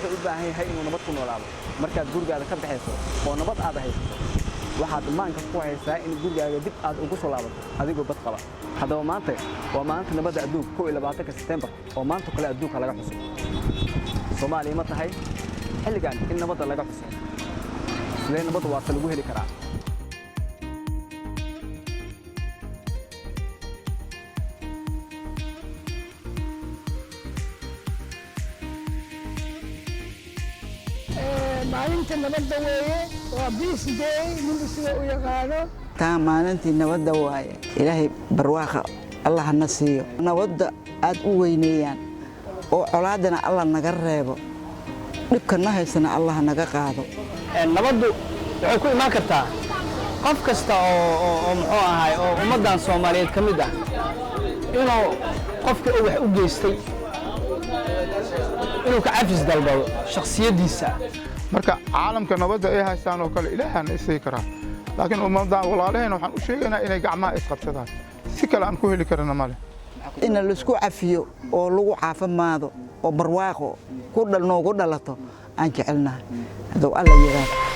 Wuxuu u baahan yahay inuu nabad ku noolaado. Markaad gurigaada ka baxayso oo nabad aad haysato, waxaad maanka ku haysaa in gurigaaga dib aad ugu soo laabato adigoo bad qaba. Haddaba maanta waa maalinta nabadda adduunka, 21-ka Sebtembar, oo maanta kale adduunka laga xuso. Soomaaliya ma tahay xilligan in nabadda laga xuso? Sidee nabadda waarta lagu heli karaa? Maalinta nabadda weeye, waa Peace Day, ninba sida u yaqaano. Taa maalintii nabadda waaye. Ilaahay barwaaqa Allah hana siiyo, nabadda aad u weyneeyaan oo colaaddana Allah naga reebo, dhibka na haysana Allah naga qaado. Nabaddu waxay ku imaan kartaa qof kasta oo muxuu ahaay oo ummaddan Soomaaliyeed ka mid ah inuu qofkii uu wax u geystay inuu ka cafis dalbado shakhsiyaddiisa. Marka caalamka nabadda ay haystaan oo kale Ilaahana isii karaa, laakiin ummaddan walaalaheen waxaan u sheegaynaa inay gacmaha isqabsadaan. Si kale aan ku heli karana male. In laisku cafiyo oo lagu caafimaado oo barwaaqo ku noogu dhalato aan jecelnahay, hadduu Alla yidhaahdo.